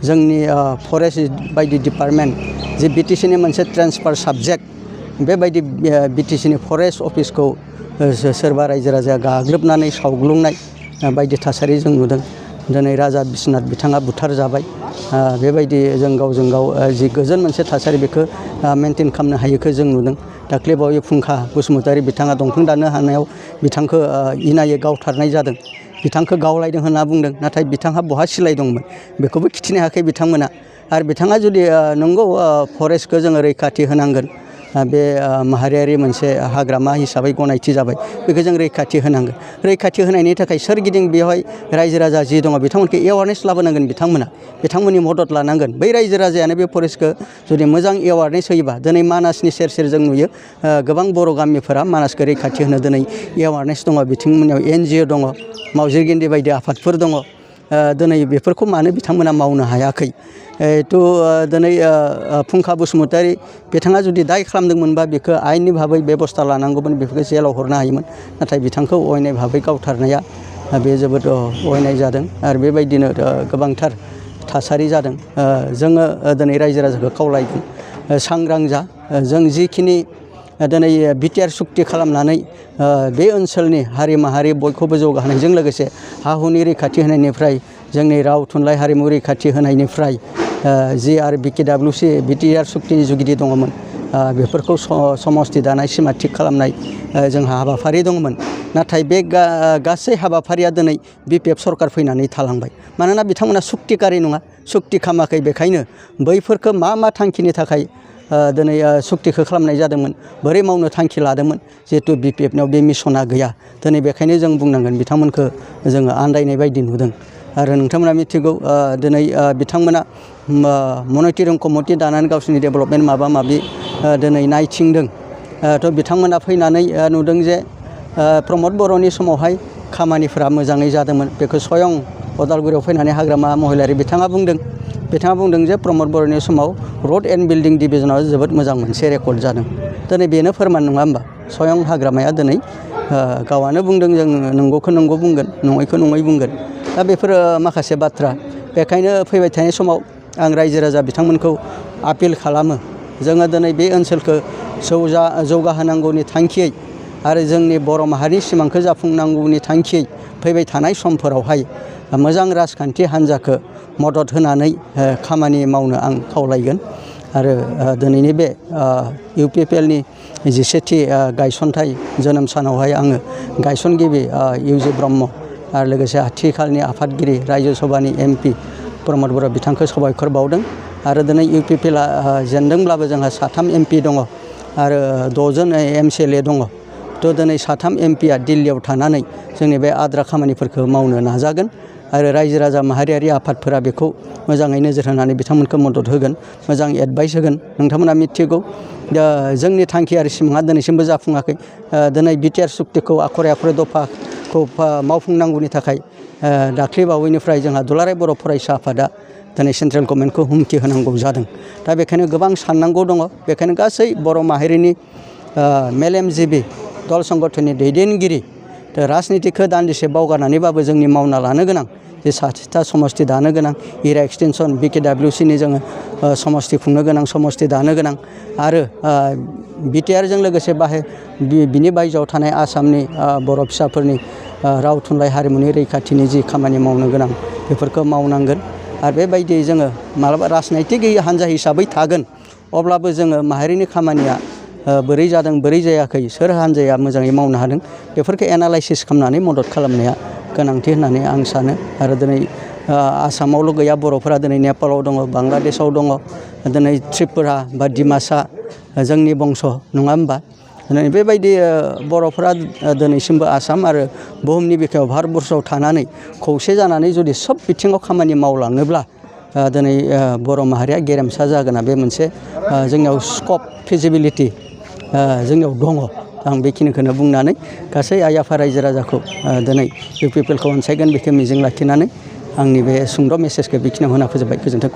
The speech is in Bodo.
जोंनि फरेस्ट बायदि डिपार्टमेन्ट जे बिटिसिनि मोनसे ट्रेन्सफार साबजेक्ट बेबायदि बिटिसिनि फरेस्ट अफिसखौ सोरबा रायजो राजाया गाग्लोबनानै सावग्लुंनाय बायदि थासारि जों नुदों। दिनै राजा बिश्वनाथ बिथाङा बुथार जाबाय। बेबायदि जों गावजों गाव जि गोजोन मोनसे थासारि बेखौ मेनटेन खालामनो हायैखौ जों नुदों। दाख्लैबावै फुंखा बसुमतारी बिथाङा दंफां दाननो हानायाव बिथांखौ इनायै गावथारनाय जादों। बिथांखौ गावलायदों होनना बुंदों, नाथाय बिथांहा बहा सिलाय दंमोन बेखौबो खिथिनो हायाखै बिथांमोना। आरो बिथाङा जुदि नंगौ फरेस्टखौ जोङो रैखाथि होनांगोन, बे माहारियारि मोनसे हाग्रामा हिसाबै गनायथि जाबाय, बेखौ जों रैखाथि होनांगोन। रैखाथि होनायनि थाखाय सोरगिदिं बेवहाय रायजो राजा जि दङ बिथांमोनखौ एवारनेस लाबोनांगोन। बिथांमोननि मदद लानांगोन। बै रायजो राजायानो बे फरेस्टखौ जुदि मोजां एवारनेस होयोबा, दिनै मानासनि सेर सेर जों नुयो गोबां बर' गामिफोरा मानासखौ रैखाथि होनो दिनै एवारनेस दङ। बिथिंमोननियाव NGO दङ, मावजि गिन्दि बायदि आफादफोर दङ। दिनै बेफोरखौ मानो बिथांमोना मावनो हायाखै? दिनै फुंखा बसुमतारी बिथाङा जुदि दाय खालामदोंमोनबा बेखौ आयेननि भाबै बेबस्था लानांगौमोन, बेफोरखौ जेलाव हरनो हायोमोन। नाथाय बिथांखौ अयनाय भाबै गावथारनाया बे जोबोद अयनाय जादों। आरो बेबायदिनो गोबांथार थासारि जादों। जोङो दिनै रायजो राजाखौ खावलायगोन, सांग्रां जा। जों जिखिनि दिनै बिटिआर सुक्ति खालामनानै बे ओनसोलनि हारि माहारि बयखौबो जौगाहोनायजों लोगोसे हा हुनि रैखाथि होनायनिफ्राय, जोंनि राव थुनलाइ हारिमु रैखाथि होनायनिफ्राय जि आरो BKWC बिटिआर सुक्तिनि जुगिदि दङमोन, बेफोरखौ समस्ति दानाय सिमा थिग खालामनाय जोंहा हाबाफारि दंमोन। नाथाय बे गासै हाबाफारिया दिनै BPF सरकार फैनानै थालांबाय। मानोना बिथांमोना सुक्तिकारि नङा, सुक्ति खालामाखै। बेखायनो बैफोरखौ मा थांखिनि थाखाय दिनै सुक्तिखौ खालामनाय जादोंमोन, बोरै मावनो थांखि लादोंमोन, जिहेतु BPFनाव बे मिसना गैया। दिनै बेखायनो जों बुंनांगोन बिथांमोनखौ जोङो आन्दायनाय बायदि नुदों। आरो नोंथांमोना मिथिगौ दिनै बिथांमोना मनिटरिं कमिटि दानानै गावसोरनि डेभेलपमेन्ट माबा माबि दिनै नायथिंदों। बिथांमोना फैनानै नुदों जे प्रमद बर'नि समावहाय खामानिफोरा मोजाङै जादोंमोन। बेखौ स्वयं अदालगुरियाव फैनानै हाग्रामा महिलारि बिथाङा बुंदों जे प्रमद बर'नि समाव रड एन्ड बिल्डिं डिभिजनाव जोबोद मोजां मोनसे रेकर्ड जादों। दिनै बेनो फोरमान नङा होमबा? स्वयं हाग्रामाया दिनै गावआनो बुंदों, जों नंगौखौ नंगौ बुंगोन, नङैखौ नङै बुंगोन। दा बेफोरो माखासे बाथ्रा। बेखायनो फैबाय थानाय समाव आं रायजो राजा बिथांमोनखौ आपिल खालामो, जोङो दिनै बे ओनसोलखौ जौगाहोनांगौनि थांखियै आरो जोंनि बर' माहारिनि सिमांखौ जाफुंनांगौनि थांखियै फैबाय थानाय समफोरावहाय मोजां राजखान्थि हान्जाखौ मदद होनानै खामानि मावनो आं खावलायगोन। आरो दिनैनि बे UPPLनि 17थि गायसनथाइ जोनोम सानावहाय आङो गायसनगिरि UG ब्रह्म आरो लोगोसे आथिखालनि आफादगिरि रायजो सभानि MP प्रमद बर' बिथांखौ साबायखर बावदों। आरो दिनै UPPLआ जेनदोंब्लाबो जोंहा 3 MP दङ आरो 6 जन MCLA दङ। दिनै 3 MPआ दिल्लीयाव थानानै जोंनि बे आद्रा खामानिफोरखौ मावनो नाजागोन। आरो रायजो राजा माहारियारि आफादफोरा बेखौ मोजाङै नोजोर होनानै बिथांमोनखौ मदद होगोन, मोजां एडभाइस होगोन। नोंथांमोना मिथिगौ जोंनि थांखि आरो सिमाङा दिनैसिमबो जाफुङाखै। दिनै बिटिआर सुक्तिखौ आखरे दफाखौ मावफुंनांगौनि थाखाय दाख्लैबावैनिफ्राय जोंहा दुलाराय बर' फरायसा आफादा दिनै सेन्ट्रेल गभर्नमेन्टखौ हुमखि होनांगौ जादों। दा बेखायनो गोबां साननांगौ दङ। बेखायनो गासै बर' माहारिनि मेलेमजिबि दल संगठननि दैदेनगिरि राजनितिखौ दान्दिसे बावगारनानैबाबो जोंनि मावना लानो गोनां जे 7था समस्ति दानो गोनां, इरा एक्सटेनसन BKWCनि जोङो समस्ति खुंनो गोनां, समस्ति दानो गोनां आरो बिटिआरजों लोगोसे बिनि बायजोआव थानाय आसामनि बर' फिसाफोरनि राव थुनलाइ हारिमुनि रैखाथिनि जि खामानि मावनो गोनां बेफोरखौ मावनांगोन। आरो बेबायदियै जोङो मालाबा राजनैतिक हान्जा हिसाबै थागोन, अब्लाबो जोङो माहारिनि खामानिया बोरै जादों बोरै जायाखै, सोर हान्जाया मोजाङै मावनो हादों, बेफोरखौ एनालाइसिस खालामनानै मदद खालामनाया गोनांथि होननानै आं सानो। आरो दिनै आसामावल' गैया, बर'फोरा दिनै नेपालाव दङ, बांलादेशआव दङ, दिनै त्रिपुरा बा डिमासा जोंनि बंस' नङा होमबा? बेबायदि बर'फोरा दिनैसिमबो आसाम आरो बुहुमनि बिखायाव भारतबर्षआव थानानै खौसे जानानै जुदि सब बिथिङाव खामानि मावलाङोब्ला दिनै बर' माहारिया गेरेमसा जागोना बे मोनसे जोंनियाव स्कप फिजिबिलिटि जोंनियाव दङ। आं बेखिनिखौनो बुंनानै गासै आइ आफा रायजो राजाखौ दिनै UPPLखौ अनसायगोन बेखौ मिजिं लाखिनानै आंनि बे सुंद' मेसेजखौ बेखिनियाव होना फोजोबबाय। गोजोन्थों।